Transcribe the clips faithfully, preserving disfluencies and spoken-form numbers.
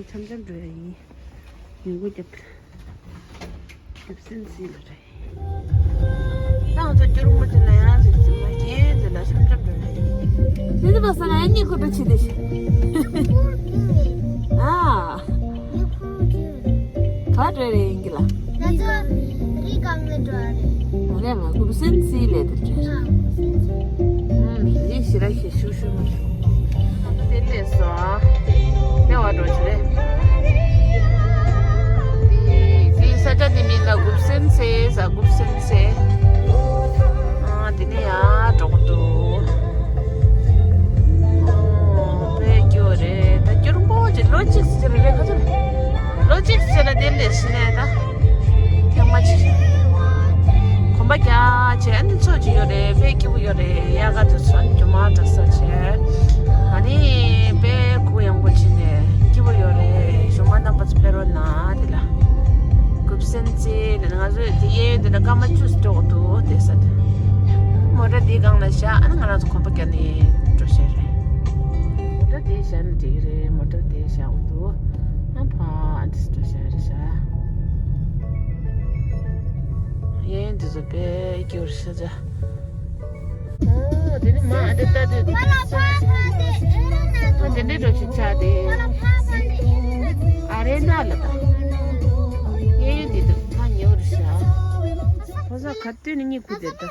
འཆམ་འཆམ་འགྲོ་ཡ་ཡིན། ཉིན་གུང་རྒྱབ། རྒྱབ་སེམས་སྲིད་ལ་རེད། ད་ང་ཚོ་སྐྱོ་རུ་མ་ཐོན་ན་ཡང་ཟེར་ཟེར་བ་རྒྱན་ཟེར་ལ་འཆམ་འཆམ་འགྲོ་ཡ་ཡིན། དེ་ཚོ་བ་ས་ན་ཡང་ཉིན་གུང་འགྲོ་བྱེད་དེ་ཤི། ཨ། ག་འགྲོ་རེད་ཡིན་གི་ལ། ང་ཚོ་རི་སྒང་ལ་འགྲོ་བ་རེད། ང་ལས་ང་རྒྱབ་སེམས་སྲིད་ལས་དེ་འདྲ། ཨ། རྒྱབ་སེམས་སྲིད། ཨུམ། རི་ཞི་ར་ཞི་ཤུ་ཤུ་མ། དེ་ལས་སོ། ཨ། ལས་བ་འགྲོ་ཆུ་རེད། དེ་དེ་ས་ཆ་དེ་མིན་ལ་རྒྱབ་སེམས་སྲིད་ས་རྒྱབ་སེམས་སྲིད། ཨ། དེ་ནས་ཡར་འགྲོ་གི་འདུག་ཨོ། དཔེ་སྐྱིད་པོ་རེད། ད་སྐྱོ་རུང་པོ་ཅིག་ལོ་གཅིག་ཙམ་རེད་པས། ཁ་ཚོད་ལོ་གཅིག་ཙམ་ལ་དེ་ལས་ཕྱི་ནས་ད་ཐེངས་མ་གཅིག་གོམ་པ་རྒྱག་བྱས། ཨ་ནི་མཚོ་ཅིག་ཡོད་རེད། དཔེ་སྐྱིད་པོ་ཡོད་རེད། དབྱར་ཁ་དེ་ཚོ་ཨ་ནི་རྒྱུ་མ་འདྲ་ས་བྱས། ཨ་ནི་དཔེ་གུ་ཡངས་པོ་བྱས་ནས་སྐྱིད་པོ་ཡོད་རེད། གཞུག་མ་རྣམ་པ་ཚོ་ཕེབས་རོགས་གནང་། དེ་ལ་རྒྱབ་སེམས་སྲིད་ལ་ང་ཚོས་དེ་གཡས་གཡོན་དེ་ལ་སྐར་མ་བཅུ་ཙམ་འགྲོ་གི་འདུག་དེ་ས་དེ་མོ་ཊ་དེའི་སྒང་ལ་བཞག་ཨ་ནི་ང་རང་ཚོ་གོམ་པ་རྒྱག་ནས་འགྲོ་བཞིན་རེད། མོ་ཊ་དེ་བཞག་ན་འགྲིག་གི་རེད། མོ་ཊ་དེ་བཞག་འོང་འདུག་ཨ་ཕ་ཨ་འདི་འགྲོ་བཞིན་རེད་བཞག་གཡས་གཡོན་དེ་ཚོ་དཔེ་སྐྱིད་པོ་རེད་ཤག་ཨོ་དེ་ནི་མ་ཨ་འདི་ལྟ་དུས་ཨ་དེ་འདྲའི་འགྲོ་ཞིག་ཆགས་ཏེ། ཨ་རེ་ན་ལ་ད། གཡས་གཡོན་དེ་དུ་ཕ་ཉེ་བོ་རེད་ཤག་ཕོ་གསར་ག་དུས་ནི་གཉིད་ཁུག་དེ་ད།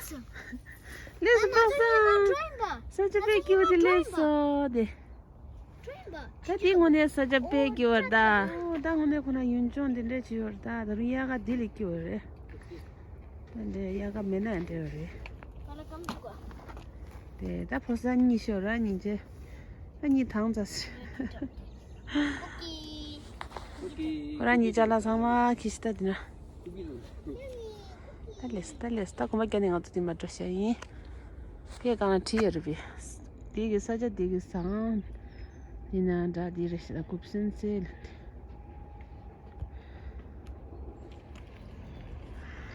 ལས་སུ་པ་ས། ས་ཆ་དཔེ་སྐྱིད་པོ་དེ་ལས་སོ་དེ། ད་དེ་དངོས་གནས་ས་ཆ་དཔེ་སྐྱིད་པོ་རེད་ད། ཨོ་ད་དངོས་གནས་ཁོ་ན་ཡུལ་ལྗོངས་འདི་འདྲས་བྱས་ཡོད་རེད་ད། ད་རུང་དབྱར་ཁ་འདི་ལས་སྐྱིད་པོ་རེད། ད་འདྲས་དབྱར་ཁ་མེད་ན་ཡང་འདྲ་ཡོད་རེད། དེ་ད་ཕོ་གསར་གཉིད་ཤོར་ར་སྙིང་རྗེ། ད་གཉིད་དྭངས་ཙ་ཟེར། ཁོ་རང་གཉིས་ཅ་ལག་ཚང་མ་ཁྱེར་ཤི་ད་འདི་ན། ད་ལས་ད་ལས་ད་གོམ་པ་རྒྱག་ནས་ང་ཚོ་འདི་མ་འགྲོ་ཤ་ཡིན། ཕའི་སྒང་ལ་བྲིས་ཡོད་རེད་པས། འདི་གི་ས་ཆ་འདི་གི་བཟང་། ཡིན་ན་འདྲ་འདི་རེད་ཤི་ད་རྒྱབ་སེམས་སྲིད་ལ།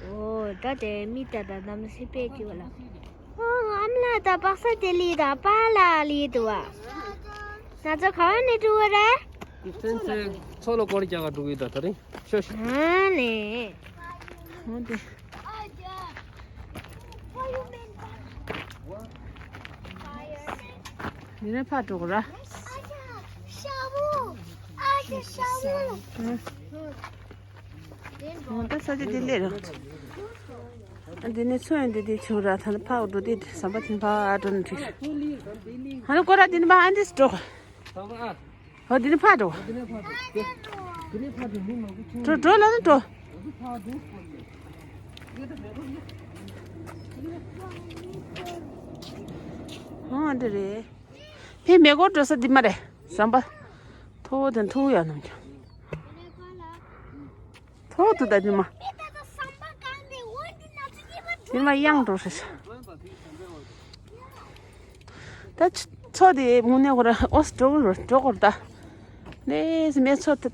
ཨོ་ད་དེ་མི་ད་ད་གནམ་སེ་པེ་ཀྱི་བ་ལ། ཨོ་ཨམ་ལ་ད་པག་ས་དེ་ལི་ད་པ་ལ་ལི་དུ་བ། ང་ཚོ་ག་བ་ནས་འགྲོ་བ་རེད། སེམས་ཚེ་མཚོ་ལ་སྐོར་རྒྱག་ག་འགྲོ་གི་ད་ད་རིང་ཤོ་ཤི། ཨ་ནི། ཨོ་དེ། འདི་ནས་ཕར་འགྲོ་གི་ར། ཨ་ཤ་ཤ་བོ། ཨ་ཤ་ཤ་བོ། ཨོ་ད་ས་ཆ་འདི་ལས་ར། ཨ་འདི་ནས་ཚོ་ཡང་འདི་འདི་བྱུང་ར། ད་ནི་ཕར་འགྲོ་དེ་ཟམ་པ་འདི་ཕར་འགྲོ་ན་འགྲིག་ཨ་ནི་སྐོར་ར་འདི་ནི་མ་ཨ་འདིས་འགྲོ། ཨོ་འདི་ནི་ཕར་འགྲོ། འགྲོ་འགྲོ་ལ་ནི་འགྲོ། ཨོ་འདི་རེད། ཕའི་མེ་འཁོར་འགྲོ་ས་འདི་མ་རེད། ཟམ་པ་མཐོ་བོ་དང་མཐོ་བོ་ཡང་ནམ་རྒྱུ། མཐོ་བོ་འདུག་ད་འདི་མ། འདི་མ་གཡང་འགྲོ་ས་ཤ། ད་མཚོ་དེ་དངོས་གནས་ཁོ་ར་ཨོ་སི་འགྲོ་གི་རེད། འགྲོ་གི་རེད་ད། ནས་མེ་མཚོ་དེ།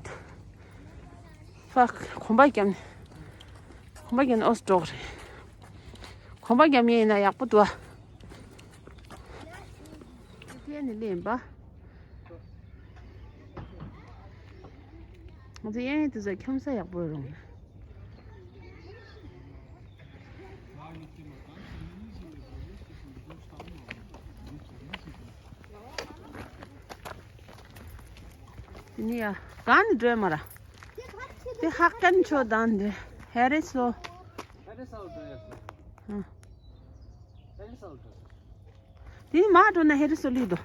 ཧྥ། གོམ་པ་བརྒྱབ་ནས། གོམ་པ་བརྒྱབ་ནས་ཨོ་སི་འགྲོ་གི་རེད། གོམ་པ་བརྒྱབ་ཡིན་ན་ཡག་པོ་འདུག་ཨ། དེ་ནི་ལེན་པ། ང་ཚོ་གཡས་གཡོན་དེ་ཚོ་འཁྱམ་ས་ཡག་པོ་རུང་། དེ་ནི་ཡ་གང་ནས་འགྲོ་ཡ་མ་ར། དེ་ཧ་ཀན་ཆོ་དང་དེ་ཧེ་རེ་སོ། ཧེ་རེ་སོ་འགྲོ་ཡ་སོ། ཧེ་རེ་སོ་འགྲོ་ཡ་སོ། དེ་མར་འགྲོ་ན་ཧེ་རེ་སོ་ལུས་འདུག་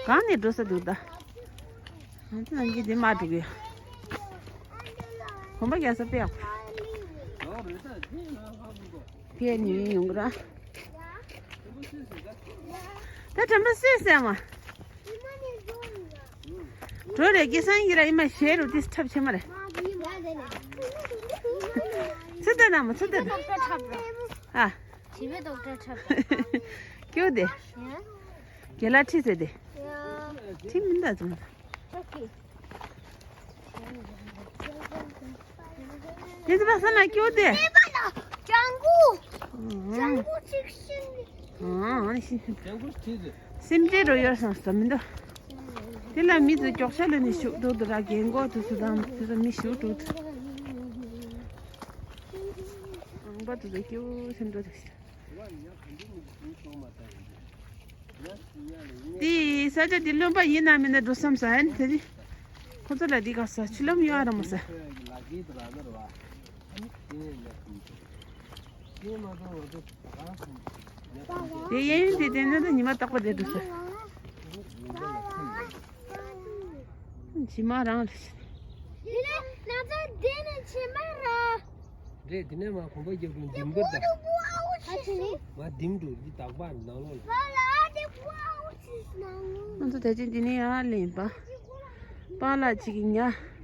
གང་ནས་འགྲོ་ས་འདུག་ད། ང་ཚོ་ནང་གི་དེ་མར་འགྲོ་གི། གོམ་པ་རྒྱག་ས་དཔེ་ཡག་པོ། ཕེ་ནི་ཡོང་གི་ར། ད་དྲན་པ་སེ་སེ་མ། འགྲོ་རེ་སྐྱེ་སང་གི་ར་ཨི་མ་ཞེ་རུ་ཏིས་འཁྲབ་ཆེ་མ་རེད། ཚེ་ད་ན་མ་ཚེ་ད་ན། ཨ། ཞི་བའི་རྡོག་ཁྲ་འཁྲབ་པ། ཀྱོ་དེ། ཡ། རྒན་ལགས་ཁྲིད་ཟེར་དེ། ཡ། ཁྲིད་མིན་ད་ཙམ། ཨོ་ཁེ། དེ་ཚོ་པ་ས་ན་ཀྱོ་དེ། ལྗང་གུ། ལྗང་གུ་ཅིག་ཤིང་། ཨང་ཤིང་། སེམས་ཅན་རོ་ཡོར་སང་ས་མིན་ད། དེ་ལ་མི་ཚོ་མགྱོགས་ཤ་ལོན་ནས་ཞུགས་འགྲོ་འདུག་ར། རྒན་གོག་དེ་ཚོ་དང་དེ་ཚོ་མི་ཞུགས་འགྲོ་འདུག་ཨང་པ་དེ་ཚོ་སྐྱིད་པོ་ཞིག་འགྲོ་འདུག་ཤག་དེ་ས་ཆ་འདི་རློན་པ་ཡིན་ན་མིན་ན་འགྲོ་བསམ་ས་ཡིན། དེ་རིང་ཁོ་ཚོ་ལ་འདི་ག་ས་ཆུ་ལམ་ཡོད་ཨ་ར་མ་ས། དེ་གཡས་གཡོན་དེ་བསྟན་ན་ད་ཉི་མ་རྟག་པར་བསྡད་འགྲོ་ས། ཉི་མ་རང་ལ། དེ་ནས་ང་ཚོ་འདི་ནས་ཕྱི་མ་ར། རེད། དེ་ནས་མ་གོམ་པ་རྒྱབ་དུས་འདེམས་དགོས་ད། ཨ་ཆེ་ནི། མ་འདེམས་འགྲོ་འདི་དག་པ་ནང་ལོགས་ལ། ང་ཚོ་ད་ཅི་འདི་ནས་ཡར་ལེན་པ། པཱ་ལགས་གཅིག་གིས་ཉ་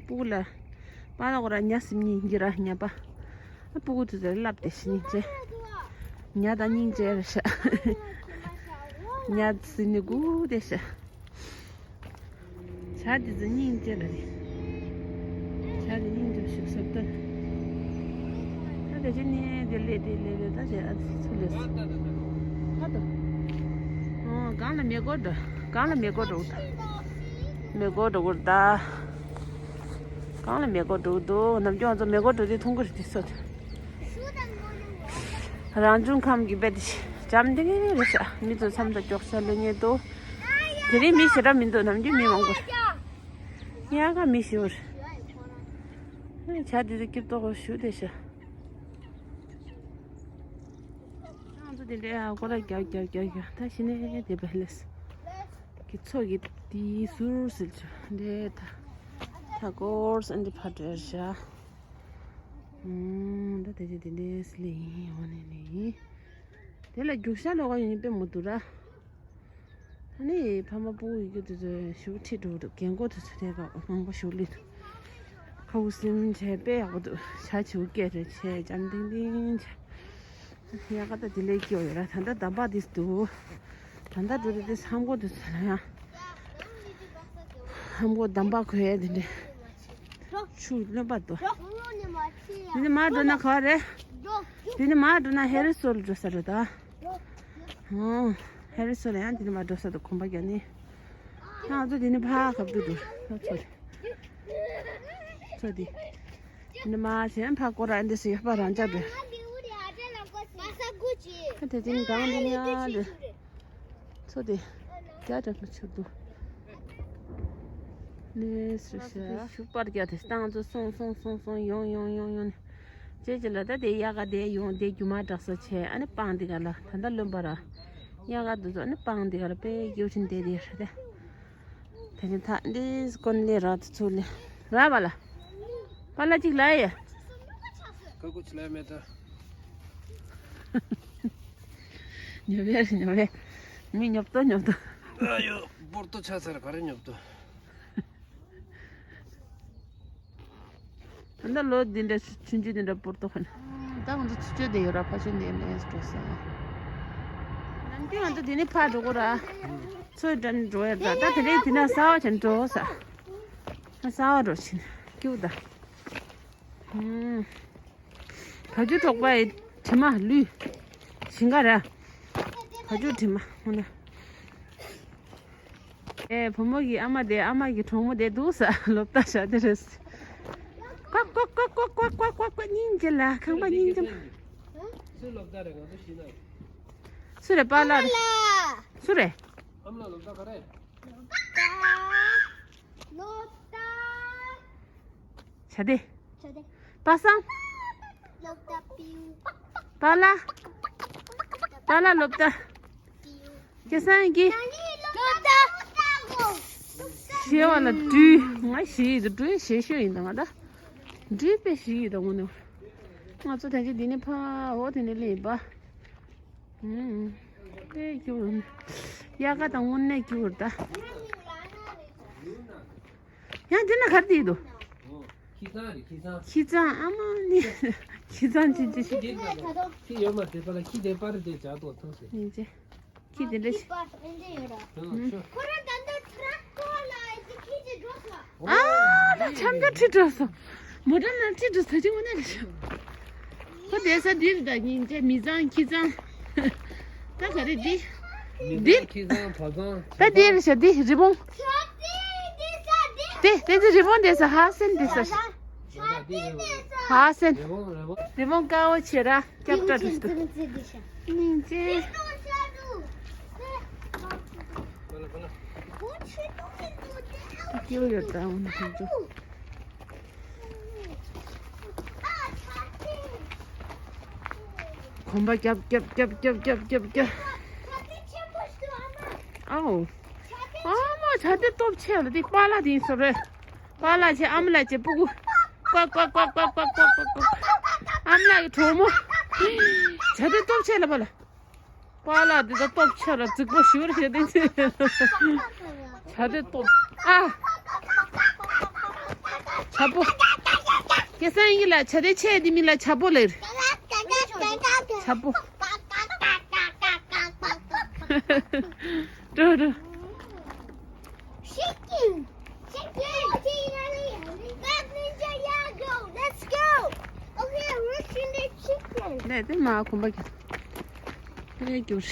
སྤུ་གུ་ལ། པཱ་ལགས་ཁོ་རང་ཉ་སེམས་སྙིང་རྗེ་ར་ཉ་པ། ཨ་སྤུ་གུ་དེ་ཚོ་ལ་བསླབ་བསྡད་ཤག་སྙིང་རྗེ། ཉ་དང་སྙིང་རྗེ་རེད་ཤག་ཉ་སེམས་ནི་སྒུག་བསྡད་ཤག་བྱ་དེ་ཚོ་སྙིང་རྗེ་ལ་རེད། བྱ་དེ་སྙིང་རྗེ་ཞིག་བཟོ་ལྟ། ད་དེ་ཅི་ནས་དེ་ལས་དེ་ལས་ལས་ད་བྱས་ཨ་ཚི་ཚུ་ལས་སོ། ད་དོ། ཨོ་གང་ལ་མེ་འཁོར་འགྲོ། གང་ལ་མེ་འཁོར་འགྲོ། མེ་འཁོར་འགྲོ་གུར་ད། གང་ལ་མེ་འཁོར་འགྲོ་འདུག་ནམ་རྒྱུན་ང་ཚོ་མེ་འཁོར་འགྲོ་དུས་མཐོང་གི་རེད་དེ་སོ། རང་བྱུང་ཁམས་ཀྱི་དཔེ་དེ་འཇམ་ཐིང་ངེ་རེད་ཤག་མི་ཚོ་མཚམས་དང་མགྱོགས་ཤ་ལེན་ཉེ་འདུག་དེ་རིང་མི་ཞེ་དྲག་མི་འདུག་ནམ་རྒྱུན་མི་མང་པོ་རེད། དབྱར་ཁ་མི་ཞེ་པོ་རེད། བྱ་དེ་ཚོ་སྐྱིབས་ཏོག་གོ་ཞུ་བསྡད་ཤག་ང་ཚོ་དེ་འདྲའི་ཨ་སྐོར་ར་རྒྱག་རྒྱག་རྒྱག་རྒྱག་ད་ཤི་ནས་དེ་བས་ལས་ཀྱི་ཚོ་གི་དེའི་ཟུར་ཟིལ་ཆུ་འདྲེ་ད་ད་སྐོར་སེ་འདི་ཕར་འདྲེར་བཞག་ཨུམ། ད་དེ་ཚོ་དེ་འདྲའི་སི་ལེ་ཡིན་འོ་ནས་ནས་ཡིན། དེ་ལ་རྒྱུག་ཤ་ལོག་ག་ཡོད་ནི་དཔེ་མོ་འདུག་ར། ཨ་ནི་ཕ་མ་སྤུ་གུ་ཡི་གེ་དེ་ཚོ་ཞུ་ཁྲིད་འགྲོ་འདུག་རྒན་གོག་དེ་ཚོ་དེ་ག་མང་པོ་ཞུ་ལི་འདུག་ཁ་བུ་སིམ་བྱས་དཔེ་ཡག་པོ་འདུག་བྱ་བྱིའུ་སྐད་རེ་བྱས་འཇམ་ཐིང་ཐིང་བྱས། ཡག་ག་ད་དེ་ལས་སྐྱིད་པོ་ཡོད་ར། ད་ལྟ་འདམ་བག་དེ་འདུག་ད་ལྟ་འགྲོ་དེ་དེ་ཧམ་གོ་དེ་ཚོ་ལ་ཡང་། ཧམ་གོ་འདམ་བག་གོ་ཡ་དེ་འདྲས། ཆུ་རློན་པ་འདུག་དེ་ནི་མར་འགྲོ་ན་ག་བ་རེད། དེ་ནི་མར་འགྲོ་ན་ཧེ་རི་སོལ་འགྲོ་ས་རེད་ད། ཧོ། ཧེ་རི་སོལ་ཡང་དེ་ནི་མར་འགྲོ་ས་འདུག་གོམ་པ་རྒྱག་ནི། ང་ཚོ་དེ་ནི་ཕ་ཁབ་ཏུ་འགྲོ་ས་ཚོ་རེད། ཚོ་དེ། དེ་ནི་མར་ཞེན་ཕ་སྐོར་ར་འདི་སི་ཡག་པ་རང་ཅག་འགྲོ། ད་དེ་ཅིང་གང་དེ་ནི་ཨ་འགྲོ། ཚོ་དེ། རྒྱ་གྲམ་པ་ཆུ་འདུག་ལས་སུ་ཤ་ཤུག་པར་རྒྱ་དེ་སྟངས་ཚོ་སོང་སོང་སོང་སོང་ཡོང་ཡོང་ཡོང་ཡོང་ནས། ཅེ་ཅེ་ལ་ད་དེ་ཡག་ག་དེ་ཡོང་དེ་རྒྱུ་མ་དྲག་ས་ཆེ་ཨ་ནི་སྤང་དེ་ག་ལ་ད་ད་རློན་པ་ར། ཡག་ག་དུ་ཚོ་ཨ་ནི་སྤང་དེ་ག་ལ་དཔེ་སྐྱོ་ཆེན་དེ་དེ་ར་དེ། དེ་ནི་ད་འདི་སྐོན་ལས་ར་དུ་ཚོ་ལས་ར་བ་ལ། པ་ལ་ཅིག་ལ་ཡ། ཀ་ཀུ་ཆི་ལ་མེད་ད། ཉོབ་ཡ་རེད་ཉོབ་ཡ། མི་ཉོབ་ཏོ་ཉོབ་ཏོ། ཨ་ཡོ་པོར་ཏོ་ཆ་ཚར་ག་རེ་ཉོབ་ཏོ། ད་ལྟ་ལོ་འདི་འདྲ་ཆུང་ཆུང་འདི་འདྲ་པོར་ཏོ་ཁ་ན། ད་ང་ཚོ་ཆུ་ཆོད་དེ་ཡོད་ར་ཕ་ཆུ་འདི་ནས་འགྲོ་ས། ནམ་རྒྱུན་ང་ཚོ་འདི་ནས་ཕར་འགྲོ་གོ་ར། ཚོ་འགྲམ་འགྲོ་ཡ་ར་ད་དེ་རིང་འདི་ན་གསར་བ་ཆེན་འགྲོ་ས། ང་གསར་བ་འགྲོ་ཕྱིན་སྐྱུག་ད། ཧུམ། བ་ཕྱུགས་འབྲོག་པ་ཡི་དྲི་མ་ལུས། ཞིང་ཁ་ར། བ་ཕྱུགས་དྲི་མ་ཧོ་ན། ཨེ་བུ་མོ་གི་ཨ་མ་དེ་ཨ་མ་གི་གྲོགས་མོ་དེ་འདུག་ས་ལོབ་ད་ཤ་དེ་རེད། ཀ་ཀ་ཀ་ཀ་ཀ་སྙིང་རྗེ་ལ་ཁང་པ་སྙིང་རྗེ་ལ། སུ་ལོབ་ད་རེད་ང་ཚོ་ཤི་ན། སུ་རེད་པཱ་ལགས་རེད། སུ་རེད། ཨ་མ་ལ་ལོབ་ད་ག་རེད། ལོབ་ད། ཤ་དེ། པ་སངས། པཱ་ལགས། པཱ་ལགས་ལོབ་ད། སྐལ་བཟང་གི། ཞེས་བ་ལ་སྦྲུལ། ང་ཞེས་ཡིན་ད་སྦྲུལ་ཞེས་ཤོད་ཡིན་ད་ང་ད། སྦྲུལ་དཔེ་ཞེས་ཡིན་ད་དངོས་གནས། ང་ཚོ་དེ་ཚོ་འདི་ནས་ཕ་འོ་དེ་ནས་སླེབས་པ། ཨུམ། དཔེ་སྐྱིད་པོ། དབྱར་ཁ་དང་དངོས་གནས་སྐྱིད་པོ་རེད་ད། ཡང་འདི་ན་ག་རེ་བསྡད་འདུག་ཁྱི་ཚང་རེད་ཁྱི་ཚང་། ཁྱི་ཚང་ཨ་མ་ནི། ཁྱི་ཚང་ཅི་ཅི་ཞིག་ཁྱི་ཡོད་མ་རེད་པ་ལ་ཁྱི་དེ་པར་དེ་བྱ་ཏོ་ཐང་སེ། ཡིན་ཅི། ཁྱི་དེ་འདྲ་ཞིག་ཁྱི་པར་དེ་འདྲ་ཡོད་ར། ཁོ་རང་ད་ལྟ་ཁྲག་ཁོ་ལ་ཨེ་ཙི་ཁྱི་ཅི་འགྲོ་སོང་། ཨ་ད་ཆམ་ད་ཁྲི་འགྲོ་སོང་། མོ་ཊ་ན་ཁྲི་འགྲོ་ས་ཅི་འོ་ན་ལ་ཤོག་ཁོ་དེ་ས་འདིར་ད་ཉིན་ཅེ་མི་ཚང་ཁྱི་ཚང་། ད་ག་རེ་འདི། མི་འདི། ཚང་ཁྱི་ཚང་བ་ཚང་། ད་འདི་རེད་ཤག་འདི་རི་བོང་། དེ་དེ་ཚོ་རི་བོང་དེ་ས་ཧ་སན་དེ་ས་ཧ་སན། རི་བོང་རི་བོང། རི་བོང་དཀར་པོ་ཆེ་ར་སྐྱབས་བཀྲ་སྒྲུབ་ཏུ། སྙིང་རྗེ། སྐྱིད་ཡོད་ད་འོ་ན་ཁོང་ཚོ། གོམ་པ་རྒྱབ་རྒྱབ། ཨའོ། ཨ་མ་བྱ་དེ་སྟོབས་ཆེ་ལ་དེ་པཱ་ལགས་དེ་ཡིན་ས་རེད། པཱ་ལགས་བྱས་ཨ་མ་ལགས་བྱས་སྤུ་གུ། ཀ་ཀ་ཀ། ཨ་མ་ལགས་ཀྱི་གྲོགས་མོ། བྱ་དེ་སྟོབས་ཆེ་ལ་པཱ་ལགས། པཱ་ལགས་འདི་ད་སྟོབས་ཆེ་ར་རྫིག་པོ་ཞིག་རེད་དེ། བྱ་དེ་སྟོབས་ཨ། བྱ་པོ། སྐལ་བཟང་ཡིན་ལ་བྱ་དེ་ཆེ་འདི་མིན་ལ་བྱ་པོ་ལེར། བྱ་པོ། འགྲོ་འགྲོ། Chicken! Chicken! Let Ninja Yago! Let's go! Okay, we're shooting the chicken! ལས་དེ་མ་གོམ་པ་རྒྱབ། ཨེ་རྒྱུར།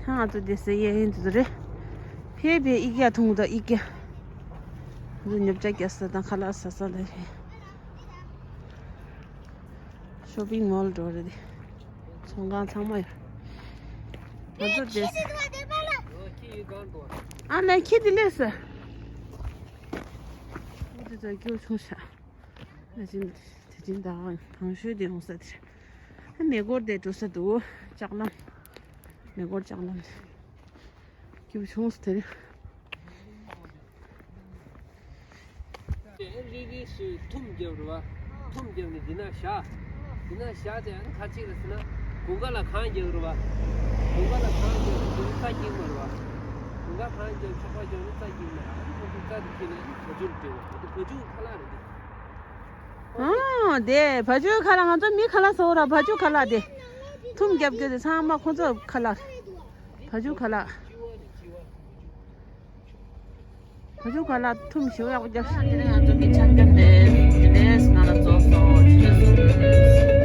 ཧང་ང་ཚོ་དེ་སེ་ཡེ་ཡིན་དུ་རེད། ཕེ་ཕེ་ཨི་ཀྱ་ཐུང་དང་ཨི་ཀྱ། ང་ཚོ་ཉོ་ཆ་རྒྱག་ས་དང་ཁ་ལག་ཟ་ས་ལ་རེད། ཤོ་པིང་མོལ་འགྲོ་རེད་དེ། ཚོང་ཁང་ཚང་མ་ཡོད། ང་ཚོ་དེ། ཨ་ལས་ཁྱི་དེ་ལས་ས། འོ་དེ་ཚོ་སྐྱོ་ཆུང་ཤག་ཨ་ཅིན་དེ་ཅིན་ད་གང་ཤོས་དེ་ཡོང་ས་དེ་རེད། ཨ་མེ་འཁོར་དེ་འགྲོ་ས་འདུག་ལྕགས་ལམ། མེ་འཁོར་ལྕགས་ལམ་དེ། སྐྱིད་པོ་བྱུང་སོང་དེ་རིང་། རིལ་རིལ་སུ་ཐུམ་རྒྱབ་རུ་བ། ཐུམ་རྒྱབ་ནས་འདི་ན་བཞག་འདི་ན་བཞག་དེ་ཨ་ནི་ཁ་ཅིག་ལ་ཟེར་ན། དགུན་ཁ་ལ་གངས་རྒྱག་རུ་བ། དགུན་ཁ་ལ་གངས་རྒྱག་རུ་དེ་རྩྭ་སྐྱེག་མ་རུ་བ། དགུན་ཁ་གངས་རྒྱག་ཆོག་པ་རྒྱག་ནི་རྩྭ་སྐྱེག་མ་རུ་ཨ་ནི་ཁོ་ཚོ་རྩྭ་དེ་སྐྱེ་ནས་ཨ་ནི་བ་ཕྱུགས་སྤྲད་བ་དེ་བ་ཕྱུགས་ཁ་ལག་རེད་དེ། ཨོ་དེ་བ་ཕྱུགས་ཁ་ལག་ང་ཚོ་མི་ཁ་ལག་ཟ་འོ་ར་བ་ཕྱུགས་ཁ་ལག་དེ། ཐུམ་རྒྱབ་རྒྱུ་དེ་ཚང་མ་ཁོ་ཚོ་ཁ་ལག་བ་ཕྱུགས་ཁ་ལག་བ་ཕྱུགས་ཁ་ལག་ཐུམ་ཞེ་པོ་ཡག་པོ་རྒྱབ་ཤག་དེ་རིང་ང་ཚོ་གི་ཆང་སྐྱོན་དེ་དེ་ནས་ང་ལ་རྫོགས་སོང་།